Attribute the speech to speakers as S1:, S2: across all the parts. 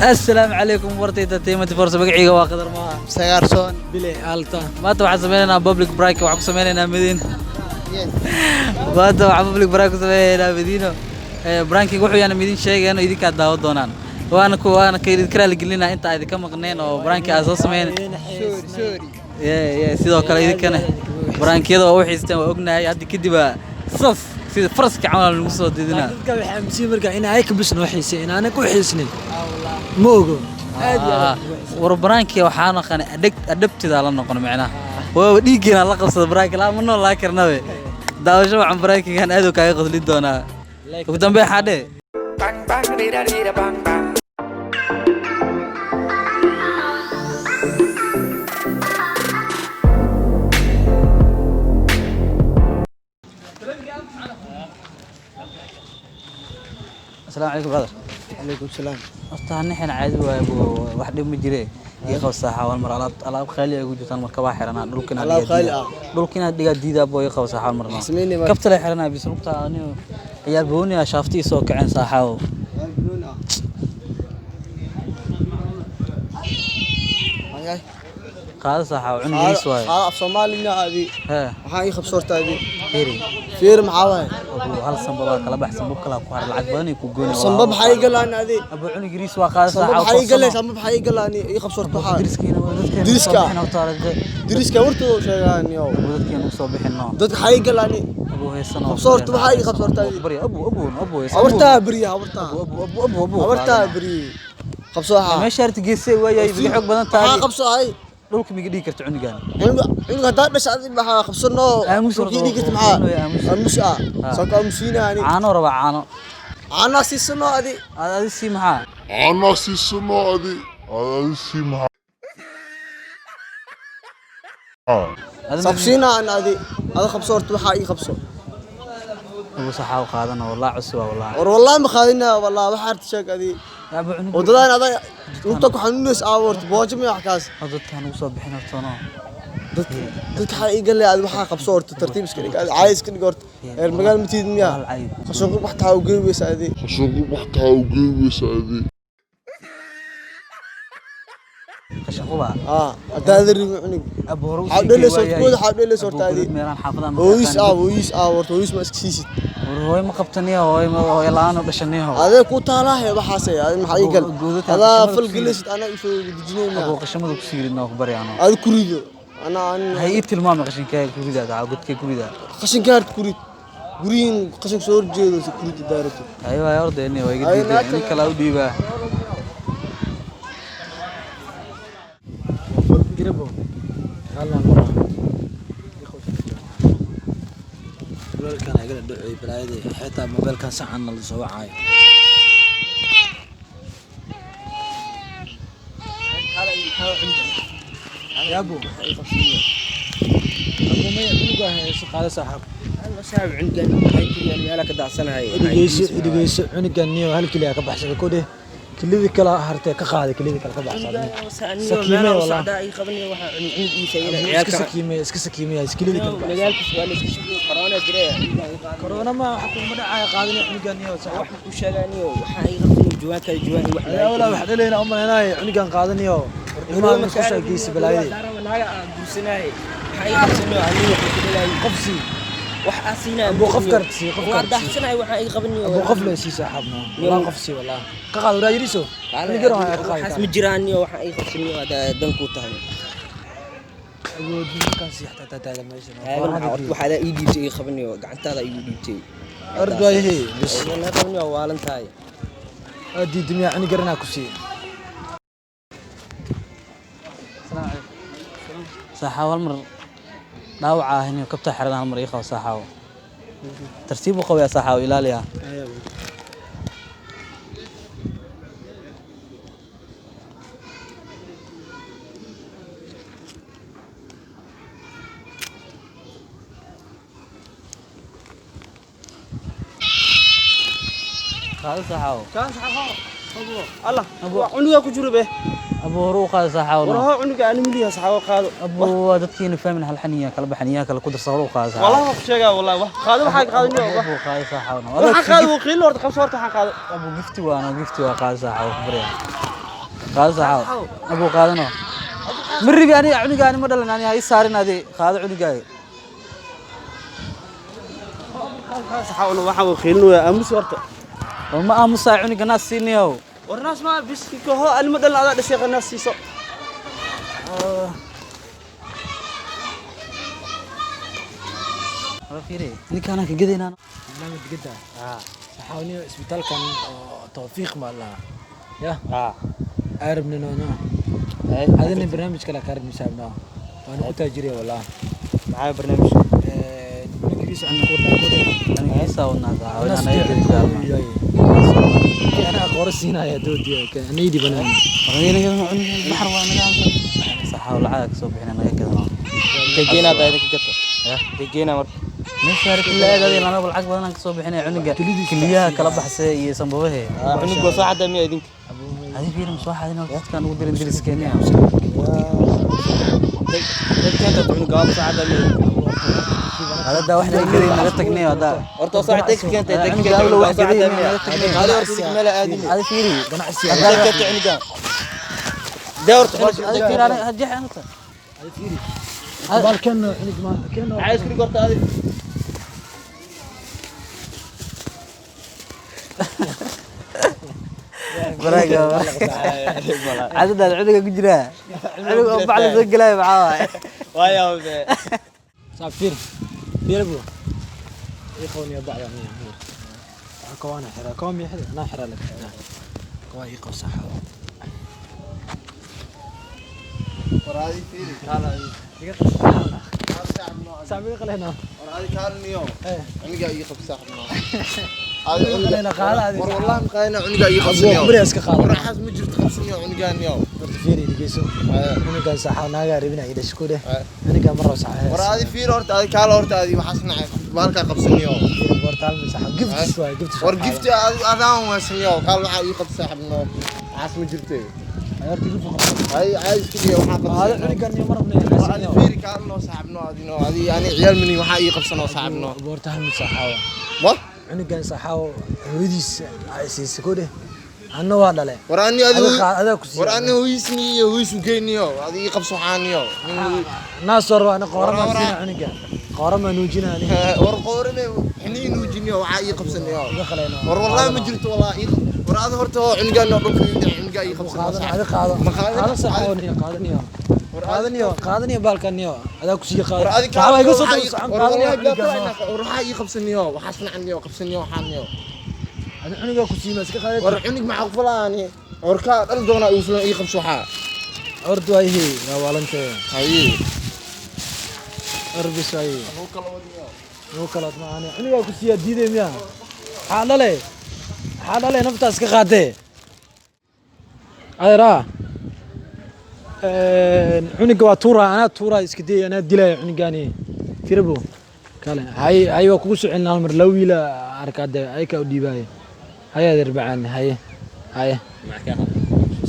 S1: Assalaamu calaykum wartayda tiimati forsa. Magaciiga waa Qadar Maaha.
S2: Sagaarsoon.
S3: Bile alta.
S1: Maanta waxaan sameynaynaa public prank. Waxaan ku sameynaynaa Madiino. Maanta waxaan public prank ku sameynaynaa Madiino. Prankiga wuxuu yaana midin sheegayno, idinkaa daawo doonaan. Waana ku waana ka idinka raali gelinaa inta idinka maqneen oo pranki aan soo sameyn.
S2: Sorry, sorry.
S1: Yeah, sidoo kale idinkana prankiyada waa u xiisteen, waa ognahay. Hadda kadib waa saf sida faraska camal lagu soo didinaa.
S3: Dadka waxay aaminsan marka in ay ka bis noo xiisay, in aanan ku xiisnin ma ogo. Aad iyo aad.
S1: War, pranki waxaa noqonay adheg adhabtida la noqon, macnaha waa dhiiggeena la qabsada pranki laa ma noolaa karnabe. Daawasho waxaan prankigan aad u kaaga qoslin doonaa. Ugu dambeyn xaadhe.
S4: Bang bang dida dida bang bang.
S1: Asalaamu calaykum, brother.
S2: Calaykum salaam.
S1: Horta nixin caadi waaye, wax dhib ma jire. Ii qab saaxa hal mar. Alaab qaali ay ugu jirtaan marka waa xiranaa dhulka inaad
S2: Alaab
S1: dhigaa
S2: qaali
S1: diidaa.
S2: ah?
S1: Dhulka inaad dhigaa diidaa boo. Ii qab saaxa hal mar.
S2: Sameynay marka.
S1: Kabta la xiranaa bis lugta anigu ciyaar booni ah shaafti soo kaceen saaxaawo. Qaado saaxaawo, cunugis waaye.
S2: Qaado af Soomaali adi.
S1: Hee.
S2: Waxaa ii qabsoorta adi.
S1: Fiiri.
S2: Fiir maxaa waaye?
S1: Abu, hal sanbab waa kala baxsan, bub kala ku har, lacag badan ay ku goynaa.
S2: Sanbab maxaa ii galaan adi?
S1: Abu, cunug yariis waa, qaado
S2: Sanbab
S1: saaxaawo.
S2: maxaa ii galeen? Sanbab maxaa ii galaan? Ii qabsoorta waxaa.
S1: Dariskiina waa dadkeena.
S2: Dariska.
S1: Soo bixin horta aragtay.
S2: Dariska hortooda u sheegaan yow.
S1: Abu, dadkeena usoo bixino.
S2: Dadka maxaa ii galaan?
S1: Abu, heesano.
S2: Qabsoorta waxaa ii qabsoorta adi.
S1: Barya, abu, abu, abu, heesano.
S2: Habartaa beriye, habartaa.
S1: Abu, abu, abu, abu.
S2: Habartaa beriye. Qabso waxaa.
S1: Meesha arti geesay waayay biga xoog badan tahay.
S2: Maxaa qabso ay?
S1: Dhulka miga dhigi karta cunugan?
S2: Cunuga cunuga haddaa dhasha adi maxaa qabsano?
S1: Aamus horta.
S2: Dhulkii dhigi karta maxaa?
S1: Aamus.
S2: Aamus ah.
S1: Ah.
S2: Soo ka aamusiina ani.
S1: Caano raba, caano.
S2: Caanaa siisano adi.
S1: Aad adi sii maxaa?
S5: Caano siisano adi. Adi sii maxaa?
S1: Adi.
S2: Sabsiina an adi. Ada qabso horta waxaa ii qabso.
S1: Abu, saxaa u qaadana walaa cusub waa walaa.
S2: War wallahi ma qaadina wallah, waxa arti sheeg adi.
S1: Abu, cunug.
S2: Wadadaan adag lugta ku xanuunays aa horta boojo miya wax kaas.
S1: Dadkaan ugu soo bixin horta no.
S2: Dadka waxaa ii galay adi waxaa qabso horta, tartiib iska dhig adi, caadi iska dhig horta. Reer magaal ma tiid miya?
S1: Hal cayb.
S2: Qashin wax taa u geey weysa adi.
S5: Qashin wax taa u geey weysa adi.
S1: Qashin quba.
S2: Ah, haddaa ada ribin cunug.
S1: Abu, hore
S2: Waxaa
S1: usii
S2: dhelaysa
S1: geey
S2: horta,
S1: waayay.
S2: waxaa dhelaysa horta
S1: Abu,
S2: adi.
S1: godad meelaan xaafadaan ma
S2: Hooyis
S1: yaqaan.
S2: aa, hooyis aa horta, hooyis ma iska siisid.
S1: War hooyo ma qabtaniya, hooyo ma hooyo la'aan oo dhashaniyo.
S2: Adee ku taalaahe waxaase adi maxaa ii gal.
S1: Godadka
S2: Adaa
S1: qashinada
S2: fal
S1: ku sii
S2: gelaysid anaa isoo dejinayna.
S1: Abu, qashamada ku sii ridnaa ku baryaano.
S2: Adi ku rido. Anaa an
S1: Hay ii tilmaamay qashinkaaga ku ridaa, taa godkee ku ridaa.
S2: Qashinka harta ku rid. Guriyin qashinka soo horjeedo si ku rid daaratu.
S1: Ay waay ordayni waa iga
S2: Ay,
S1: diiday
S2: naagta.
S1: Nin kale u dhiibaa.
S3: Garabo hallan maraa walaalkan agala dhacay balaayada, xitaa mobaylkan saxan la soo wacayo. Yaabo, abu, maya cunuga hayso, qaado saaxab.
S6: Saaxib, cunugan waxay tiri meela ka dacsanahay.
S3: Dhegeyso, dhegeyso, cunugan niyo hal keliya ka baxsada ku dheh, kilidii kala hartee ka qaaday, kilidii kale ka baxsaday. Sakiime wallah. Iska sakiime, iska sakiime, kilidii kale baxsaday.
S6: Magaalkiis waa la iska shaqeeyay, corona jire.
S3: Corona ma waxa kuma dhacaya, qaadina cunugan niyo saaxab.
S6: Wax ku sheeganiyo waxa ay qabteen juwaan kala juwaan wax.
S3: Ayaa walaa wax dhalayna u malaynaya cunugan qaadanayo ilmaha musqusha geysi balaayadii.
S6: Naaga aan guursanahay waxa ay qabsanayo aniga wax ku dhalay.
S3: Qofsi.
S6: Wax asiina.
S3: Abu, qof kartsi, qof
S6: waa
S3: kartsi.
S6: dacsanahay waxa ay qabanayo.
S3: Abu, qof loo sii saaxabno wallah, qofsi wallah ka qaad waraa yiriso cunugan waa ka
S6: waxaas
S3: qaad.
S6: Ma jiraan iyo waxa ay qabsanayo ada dan ku tahay.
S3: Awood nimankan sii xataa taagan meesha.
S6: Waxaad ii dhiibtay ii qabanayo gacantaada ii dhiibtay.
S3: Ard waayahe bas.
S6: Na qabanayo waalan tahay.
S3: Waa diidmiya cunugan inaa ku siiyo.
S1: Saaxaawo, hal mar dhaawaca ah inuu kabta xiran hal mar ii qabo saaxaawo. Tartiib u qabaya saaxaawo, ilaaliya. Qaado saaxaawo.
S6: Allah cunuga ku jiro be.
S1: Abu, hore u qaado saaxaawo.
S6: War hoo cunuga ani miliya saxaabo qaado.
S1: Abu, waa dadkiina fahmin, hal xaniya kala baxaniya kala ku darsa, hore u qaado saaxaawo.
S6: Wallahi wax sheegaa wallahi wax qaado waxa qaadaniyo wax.
S1: Abu, qaado saaxaawo.
S6: Waxa qaado qiil horta qabso horta waxa qaado.
S1: Abu, gifti waana gifti waa, qaado saaxaawo ku baryaa. Qaado saxaaw. Abu qaadano. Maribi ani cunugaani ma dhalan ani hay saarin adi qaado cunugaaga.
S6: Saxaawna waxaan u qiilinayaa aamus horta.
S1: Oo ma aamusaa cunuga naas siinayow.
S6: War naas ma biski ho alma dhalan adaa dhashay naas siiso.
S1: Haba fiiri. Ninkaan ka gadaynaa.
S3: Barnaamij gada. Saxaawniyo isbitaalkan oo Tawfiiq ma laha. Ya? Arabni no no. Adina barnaamij kale ka rabni saabna. Waan ku taajiriya wallah.
S6: Maxaa barnaamij?
S3: Ingiriis aan ku dhaafo.
S1: Aniga wadnaa saxaaw inaan naga gadi.
S3: أنا قرصينا يا دودي كان يدي بنان.
S1: Baxar waa naga saxaaw lacag soo bixina naga gadano.
S6: Degeena daayada ka gato. Degeena marka.
S1: Meesha aragtida aad iyo lana lacag badan aan ka soo bixinay cunuga kiliyaha kala baxsay iyo sanbabahe.
S6: Cunug waa soo xadaa miyaa idinka?
S1: Adi fiirin soo xadina dadkan ugu dirin diriskeenna.
S6: Dadkeenta cunuga waa soo xadaa miyaa idinka?
S1: Hada wax naga gaday naga tagnay hada.
S6: Horta soo xadaa keentay
S1: Cunuga
S6: dadkeenta
S1: awla wax
S6: waa soo
S1: gaday
S6: xadaa
S1: naga
S6: miyaa?
S1: tagnay.
S2: Qaali horta idinka meel aadin.
S1: Adi fiiri.
S3: Ganacsi.
S6: Dadkeenta cunuga. Dawrta cunuga.
S1: Adi fiiri ana hajeex anta.
S3: بالكن عندك ما كان
S6: Maxaa isku dhigorta adi?
S1: Baraaga. Cadada cunuga ku jira. Cunuga oo bacla soo galay maxaa waaye.
S6: Waayo be.
S3: صعب فير فير ابو يخوني بعض يعني كوانا حرا كوم يحد انا حرا لك كوا يقو صح.
S2: War adi fiiri kaal adi.
S3: صعب يقل هنا.
S2: War adi kaal niyo. Cunuga ii qab saaxibno. Adi
S3: cunuga qaada adi.
S2: War wallahi ma qaadina cunuga ii qabsaniyo.
S3: Bari iska qaado.
S2: War waxaas ma jirto qabsaniyo cunugaan niyo.
S3: فيري دقيسو cunugan saxa naaga rabina ila isku dheh aniga mar saxa.
S2: War adi fiiri horta adi kaal horta adi waxaas nacay baalka qabsaniyo.
S3: Wartaal saxa gifts waay gifts.
S2: War gift adi adaan waasaniyo kaal waxaa ii qab saaxibno. Waxaas ma jirto.
S3: Horta gift qabso.
S2: Ay ay isku dhiyo waxaa
S3: Hada
S2: qabsaniyo.
S3: Cunugan mar rabna.
S2: War adi fiiri kaal noo saaxibno adi noo adi ani ciyaal mini waxaa ii qabsanoo saaxibno.
S3: Wartaal saxa.
S2: Wa?
S3: Cunugan saxa hooyadiis ay siisay ku dheh anna waa dhale.
S2: War ani adi
S3: adaa ku
S2: war ani hooyisni iyo hooyisu geyniyo adi ii qabso waxaaniyo.
S3: Naas war ana qoorama siina cunugan qoorama nuujina aniga.
S2: War qoorame xiniin nuujiniyo waxaa ii qabsaniyo.
S3: Iga qalayno.
S2: War wallahi ma jirto wallahi ii war adi horta oo cunugaan oo dhulka ii dhacay cunugaa ii qabsanoo
S3: qaadana
S2: saaxib.
S3: Adi qaado.
S2: Ma qaadana?
S3: Qaado saxa niyo qaadaniyo qaadaniyo qaadaniyo baalkaniyo adaa ku sii qaado.
S2: War adi
S3: Waxba iga soo daba socon
S2: war
S3: qaadaniyo
S2: wallahi
S3: cunugan.
S2: war waxaa ii qabsaniyo waxaas nacaniyo qabsaniyo waxaaniyo.
S3: Adi cunuga ku siima iska qaadad.
S2: War cunug maxaa ku falaani war kaa dhal doonaa igu filan ii qabso waxaa.
S3: Ordu ay hi waa walante.
S2: Haye.
S3: Arbis ay nuu kala wad maana cunuga ku siiya diiday miya maxaa dhale maxaa dhale naftaas ka qaadee adeeraa cunuga waa tuuraa anaa tuuraa iska dayay anaa dilaya cunugaani firabo kale hay hay waa kugu soo celin hal mar laba wiila arkaa dee ay kaa u dhiibaaye haye adeer bacaan haye haye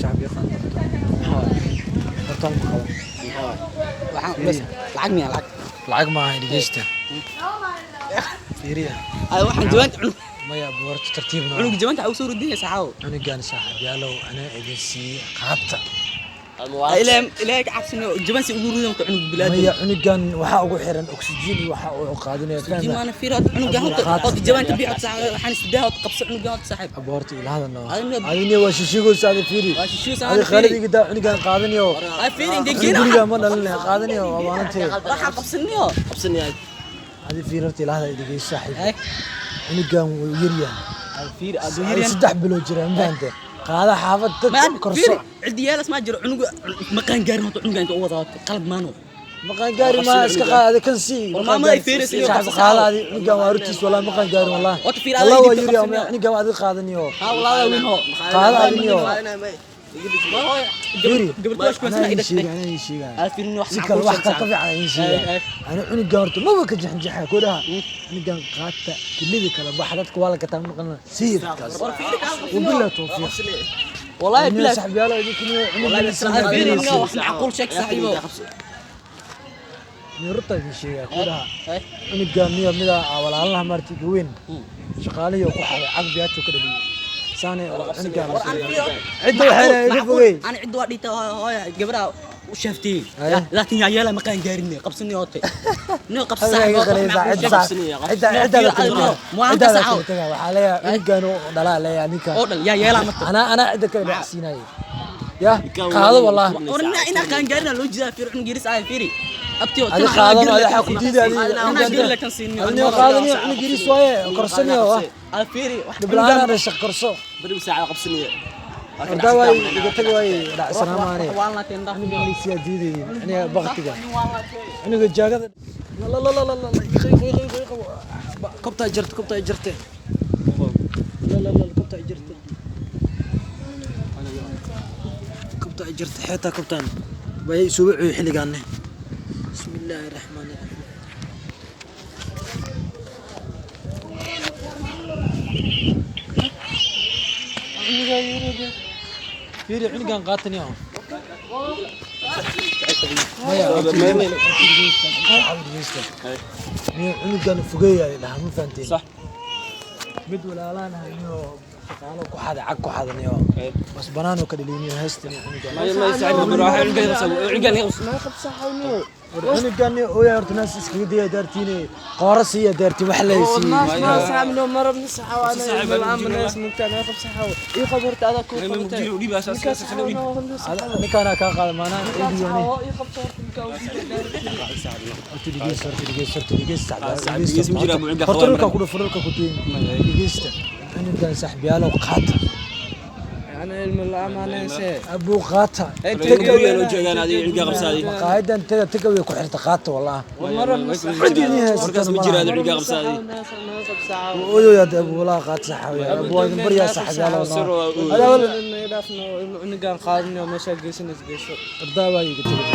S3: shacbi yaqaan horta ma qabo.
S1: Waxaan bas lacag miya lacag.
S3: Lacag maaha dhegeysta fiiriya.
S1: Ay waxaan jawaanta cunug
S3: maya horta tartiib noo.
S1: Cunug jawaanta waxa u soo ridinay saxaaw.
S3: Cunugan saaxiibyaalow anaa idin siiyey qaabta.
S1: Ilaa ilaa ka cabsino jaban si ugu ridan cunug bilaad.
S3: Maya cunugan waxaa ugu xiran oksijiin iyo waxa uu qaadanaya fahma.
S1: Jimaana fiiro cunuga horta qod jawaanta biixo saxaaw waxaan isdaa hod qabso cunuga hod saaxiib.
S3: Abo horta ilaahada noo.
S1: Adina-
S3: Adina waa shishigoosa adi fiiri.
S1: Waa shishigoosa,
S3: adi
S1: ana
S3: khaalid
S1: fiiri.
S3: iga daa cunugan qaadanayo.
S1: Ay fiiri inta geena
S3: Guriga ma dhalin qaadanayo waa maalintii.
S1: waxa qabsanayo qabsanayo.
S3: Adi fiiri horta ilaahada idhegeyso saaxiib.
S1: Ay
S3: Cunugan wuu yaryahay.
S1: ay fiiri adu
S3: Adi
S1: yireen
S3: 3 bilood jira ma fahante. Qaada xaafad
S1: ma
S3: dad korso.
S1: fiiri cidi yeelas ma jiro cunuga ma qaan gaarin horta cunuga inta u wada qalab maano.
S3: Maqaan gaari ma iska qaada kan sii.
S1: War maama ay fiiraysa iyo
S3: saaxiib
S1: qabso.
S3: Qaada adi cunugan waa hortiis walaa maqaan gaarin walaa.
S1: Horta fiiri adiga
S3: Walaa waa
S1: dibka
S3: yaryahay
S1: qabsanayo.
S3: cunugan waa adi qaadanayo.
S1: Ha walaa weyn ho.
S3: Qaada adiniyo. Fiiri.
S1: Gabadhu waa shkuwan
S3: Anaa
S1: ida.
S3: ii sheegay anaa ii sheegay.
S1: Ay fiiri wax
S3: Si kale wax ka fiican ii sheegay. Ana cunugan horta maba ka jexjexa ku dhaha. Cunugan qaata kilida kala baxa dadka waa la gataa maqalna siirkaas.
S1: War fiiri ka
S3: وبالله توفيق.
S1: والله
S3: بالله
S1: بالله
S3: صاحبي يلا يديك
S1: والله fiiri wax macquul sheeg saaxiibo.
S3: Nirta idin sheegaa ku dhaha. Cunugan miya mida walaalaha marti weyn. Shaqaalihi ku xaday caqbiyaadku ka dhaliyay. Saane cunugan cidda waxay leedahay iga fogey.
S6: Ana cidda waa dhita hooya gabadha u sheeftay.
S3: Haye.
S6: Laakiin yaa yeela ma qaan gaarin qabsani hote. Nio qabsa
S3: Adiga iga qalaysaa cidda cidda cidda la kala tagaa. Cidda la kala tagaa waxaa leeyahay cunugan oo dhalaa leeyahay ninkan.
S6: Oo dhal yaa yeela marka.
S3: Anaa cidda kale dhacsiinayay. Ya qaado wallah.
S6: Orna ina qaan gaarin loo jeedaa fiir cunug yaris ay fiiri. Abtiyo
S3: Adi qaado adi waxaa ku diiday adi.
S6: Inaa gari la kan siinin.
S3: Adiga qaadaniyo cunug yaris waaye korsaniyo wah.
S6: Aa fiiri wax
S3: Dhib la'aan dhashay korso.
S7: Bari saaca qabsaniye.
S3: Horta waay iga tag waay dhacsanaamaane.
S6: Waan la tinda.
S3: Cunuga siyaa diidayeen aniga baktiga. Cunuga jaagada la la la la la qoy qoy qoy qoy kobta jarta kobta jarta. La la la kobta jarta. Kobta jarta xeeta kobtan. Bay soo wuxuu xilligan. Bismillahir rahmanir rahiim. Fiiri cunugan qaatan yahow. Maya maya cunugan fogeeyaa dhaha ma fahanteen.
S7: Sax.
S3: Mid walaalaan hayo shaqaalo ku xada cag ku xadanayo. Bas banaano ka dhaliiniyo heestan cunugan.
S7: Ma ma saaxiib baro waxa cunugan qabsa cunugan qabsa.
S2: Ma qabsa xawniyo.
S3: Cunugan oo yaa horta naas iskaga daya daartiine qoora siiya daartiin wax la
S2: naas
S3: siiyay.
S2: naas xawniyo marab nas xawaana ilma naas mugtaa ma qabsa xaw ii qab horta adaa ku qabatay.
S3: Ninkaana kaa qaada maanaa ciidiyoone.
S2: Ii qabta horta ninkaa u
S3: Horta dhegeysta horta dhegeysta horta dhegeysta
S7: dhegeysta ma jiraa buuga
S3: horta dhulka ku dhufo dhulka ku duin dhegeysta cunugan saaxiibyaalow qaata.
S2: أنا علم الأمانة
S3: abuu qaata.
S7: Joogaan adiga cunugan qabsaday.
S3: Maqaayadan taga taga way ku xirta qaata wallah.
S7: Warkaas ma jiraa cunugan qabsaday.
S3: Oyo yaa abuu wallah qaata saxaabiya abuu waa idin baryaa saaxiibyaalow. Adaa wal
S2: cunugan qaadanayo meesha geysanaysa geyso.
S3: Ardaa waa iga tagay.